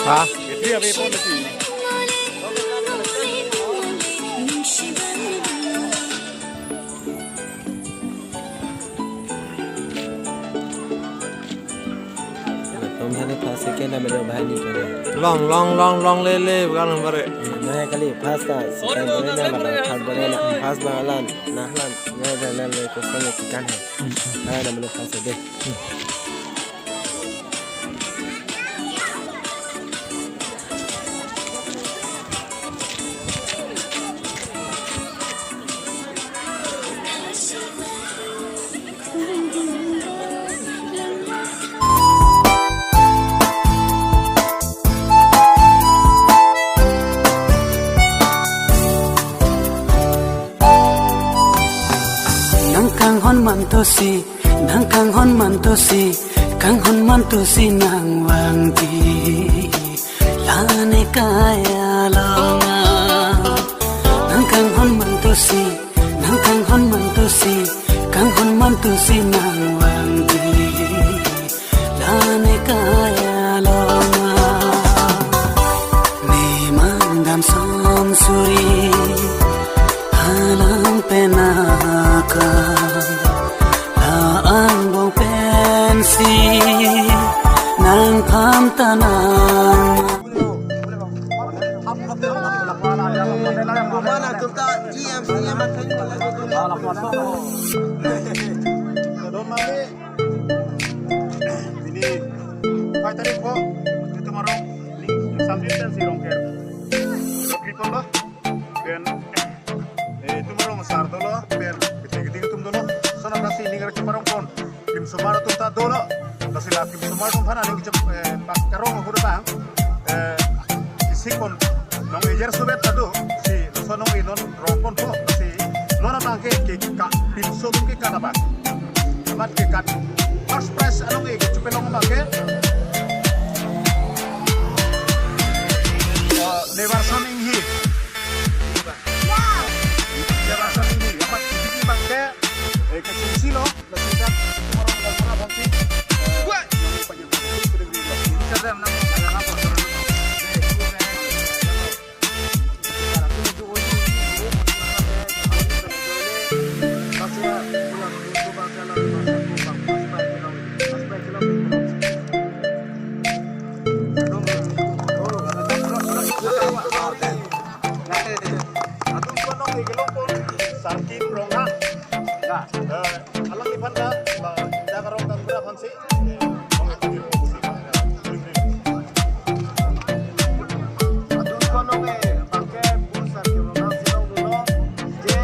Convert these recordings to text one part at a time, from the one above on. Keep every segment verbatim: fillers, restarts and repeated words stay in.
Ha? Tom hane first, second na melo bahani pare. Long, long, long, long le le, bukan nomor. Nah, kali first ta, second bore na, mata third bore na, first bang alan, nah lan, nah dan na le kosong ya kikan hai. Nah, na melo first deh. Nang kanghon mantosi, nang kanghon mantosi, kanghon mantosi nang vangji. Lane kaya longa. Nang kanghon mantosi, nang kanghon mantosi, kanghon mantosi nang vangji. Lane kaya longa. Neman dam son suri, halang penaka. La angbong pensi, nang phamtanang. Tarik ko, itum arong ning Samjit Sing Rongker. Klipon lo, pen, eh, itum arong sar dolo, pen, kiti kiti itum dolo. Lason aphrangsi ning arong arongpon. Krim osomar atum ta dolo. Lasi la krim osomar atum aphan aning kecep, eh, pak karong ahut abang. Eh, isi kon nong ejer subet ta do. Si laso anong-e non rongponpo. Si non abang ke, ke ka, pinso atum kekat abang. Amat kekat. First prize anong-e kechepelong abang ke, eh, Nevarson Inghi. Nevarson Inghi. Amat isi abang ke, eh, kechengsi lo. Atum kono ke kelong pon Sarkir Ronghang. Nah, eh, alangliphan ta, ba, Jaga Rong Gaonbura aphansi, eh, atum kono ke bangke pu Sarkir Ronghang si long dolo, je,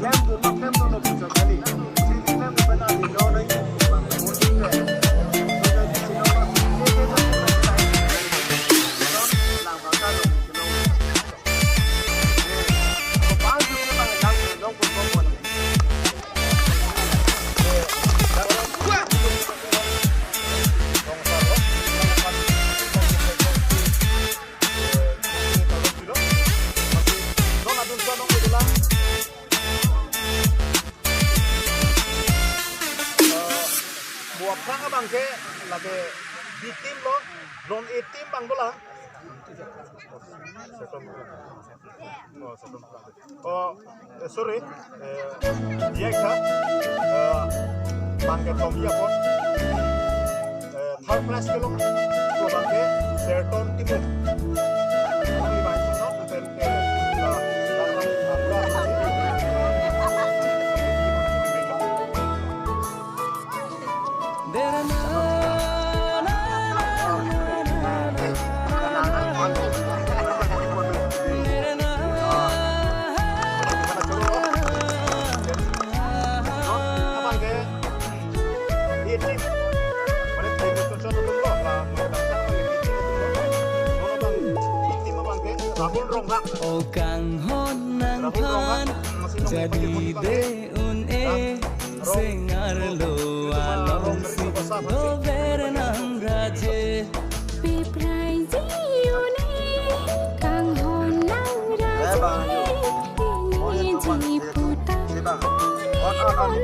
klem dolo, klem dolo, puchot kali. Si klem dolo, na di dolo, na di dolo. Buat sang abang ke lagi di tim lo, non A team abang bola. Oh, eh, sorry. Eh, ya ka. Eh, bangke Tom ya pon. Eh, third prize kelong. Ko bangke Serton Timung. Kami bangke no, eh, eh, eh, Rahul Ronghang. O kanghon nangphan jadi de un-e, sengar lo alongsi dover nang raje. Piprai ji un-e, kanghon nang raje, ini ji puta, one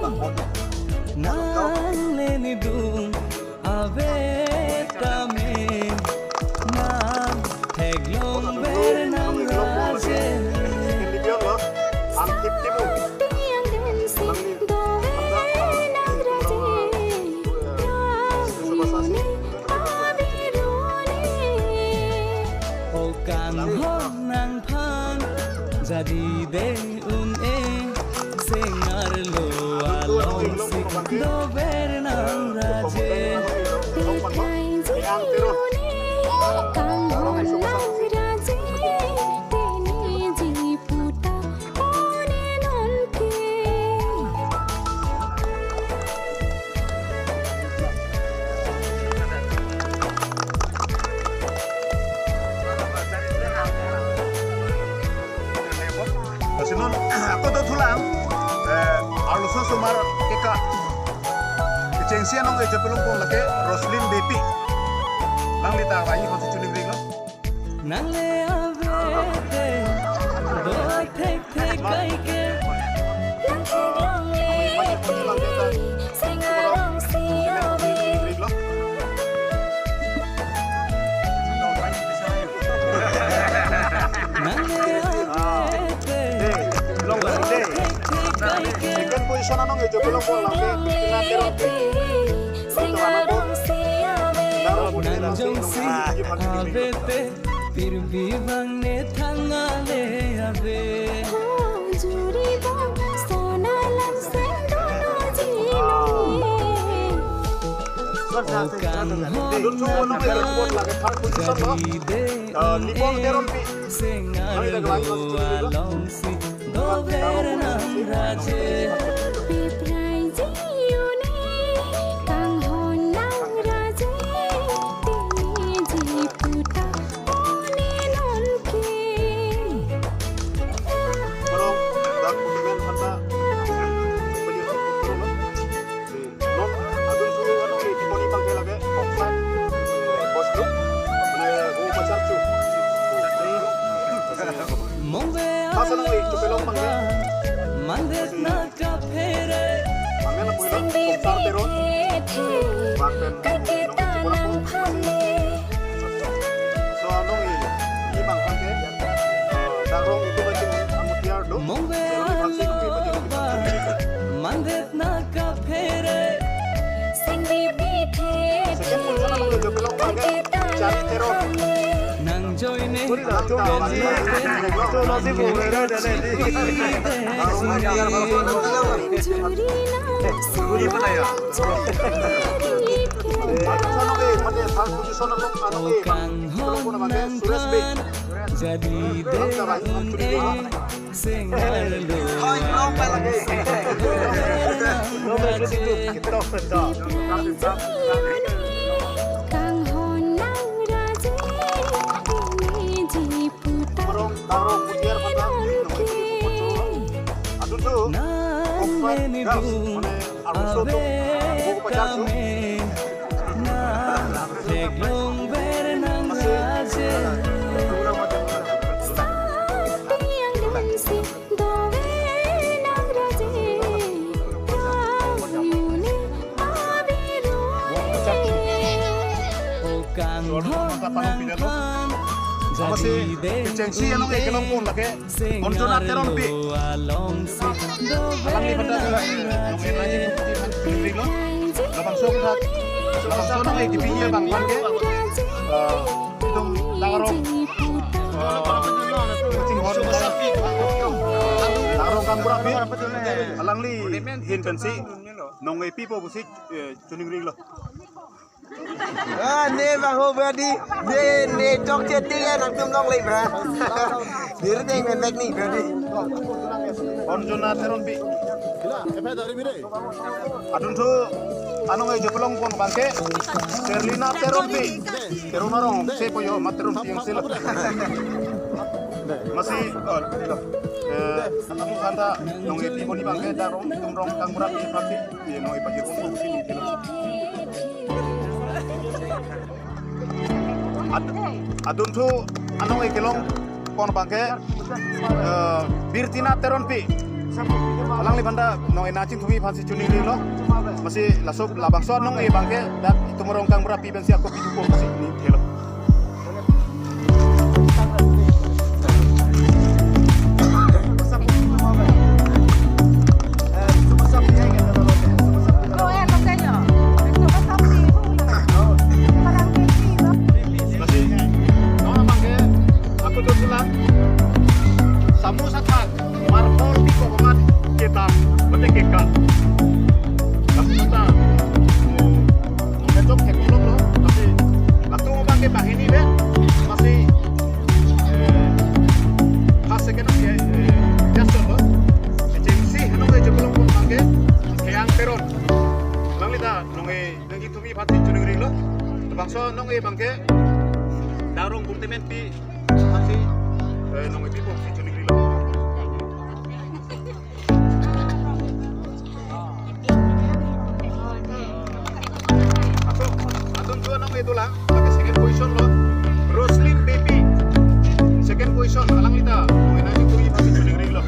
non ke. Nang leni dung ave tame, nang theklong ver nang raje. Ang tip tip mo. Tiang den si dover nang raje. Roni abiruni. O kanghon nangphan jadi de un-e, sengar lo alongsi dover nang raje. Piprai ji un-e, kanghon nang raje, teni ji puta, one non ke. Lasi non, ako dothulang, eh, arloso osomar keka, kechengsi anong-e chepelong pon lake Roslyn Beypi. Nangli ta rai aphansi choningri lo. Nang le ave te, do thek thek kai ke. Nang theklong le te, sengar alongsi ave. Nang le ave te, do thek thek kai ke. Second position anong-e chepelong pon lake. Nang jongsi ave te, pirbi bang ne thang ale ave. Juri bang sona lam seng dono ji lo. Adun thu non ke report lake third position lo. Eh, Lipong Teronpi. Nang ida kelang lo. Parong, dak pemain hanta. Non, adun thu anong e, tiponi abang ke lake, offside, eh, bos tu, mane, go pasar chu. Masa anong e, chepelong abang ke. Mandet na kaphere. Mangen na puilo, Komsar Teron. Bang pen, anong e, chepelong abang. So, anong e, e abang ke, eh, darong itu lagi amutiar do. Mongve alo, mandet na kaphere. Second position abang ke, chepelong abang ke, Chari Teron. Nang joine. Sorry, dah, cuma, cuma, cuma, cuma, cuma, Suresh Bey. Jadi dehun e sengal do. Parong, parong, mutiar mata. Adun thu. Nang meni dung. Abe kami na theklong ver nang raje. Sapi yang dun si dove nang raje. Kau yuni abiruni. O kanghon nang han. Amatsi, jadi de kechengsi anong e kelong pon lake. Bonjona Teronpi. Alangli pada nong e nangji putih kan, ring lo. Labangso kethak. Labangso anong e kipiji abang abang ke. Eh, itum darong. Eh, kachinghon. Darong Kangbura api. Alangli ahin pensi nong e pipo pusi, eh, choningri lo. Ah, ne bang ho berarti. Ne, ne chokche ting ya nangtum nongle bra. Diri ting men bek ni berarti. Bonjona Teronpi. Adun thu anong e chepelong pon abang ke. Serlina Teronpi. Teron arong se po yo, mat Teronpi yang sila. Amatsi, oh, eh, anong hanta nong e tiponi abang ke darong, itum rong Kangbura api pati. Ye, nong e pajir pon sini. Ad-, adun thu anong e kelong pon abang ke, eh, Birtina Teronpi. Alangli pada nong e nangchingthumi aphansi choningri lo. Amatsi laso labangso anong e abang ke dak itum rong Kangbura api pensi ako pitupo pusi ni thelo. Samu sathak, marpor di kokomat ketam, mate keka. Lapu ta, oh, nong kechok theklong lo, tapi latum abang ke banghini be, amatsi, eh, first second ke, eh, just lo. Kechengsi anong e chepelong pon abang ke, Kheyang Teron. Alangli ta nong e nangchingthumi aphansi choningri lo. Labangso anong e abang ke, darong Burtemenpi aphansi, eh, nong e pipo pusi choningri lo. Aso, adun thu anong e dolang, lake second position lo, Roslyn Beypi. Second position, alangli ta nong e nangchingthumi aphansi choningri lo.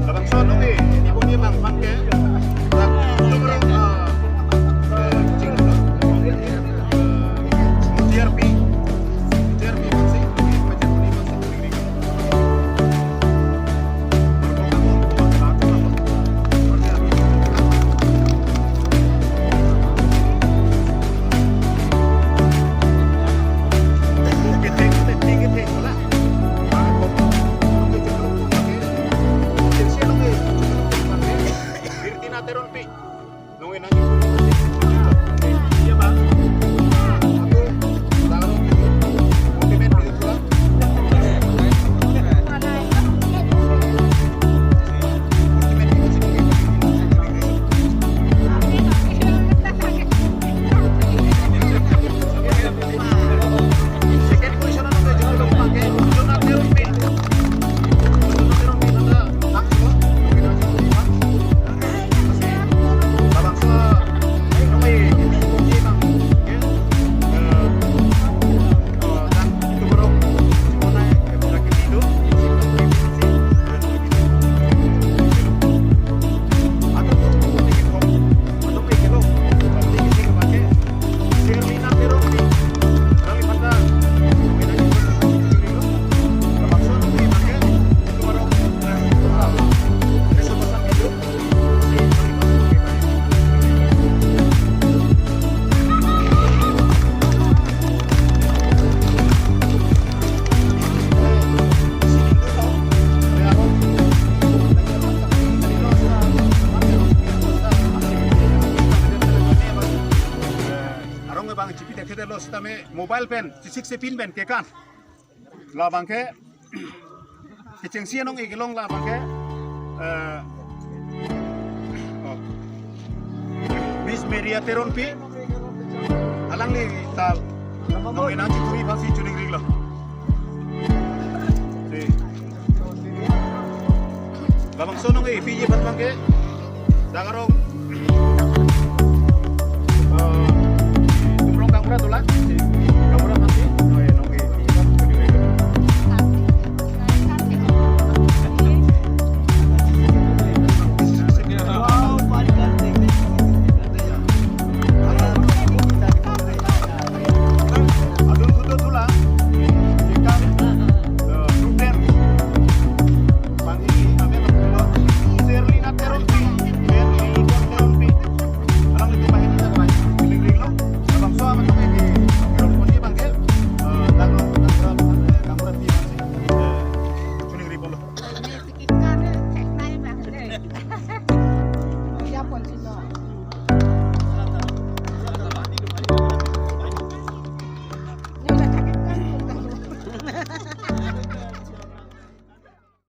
Labangso anong e tiponi abang abang ke, dak nomor, ah, eh, ching lo. T R P, T R P aphansi, aphansi choningri lo. Chipi tekhe lo sitame mobile pen, chesik sepin pen kekan. Labangke, kechengsi anong-e kelong labangke, eh, oh. Miss Maria Teronpi, alangli ta, nong-e nangchikuri aphansi choningri lo. Si. Labangso anong-e piji aphan abangke, dak arong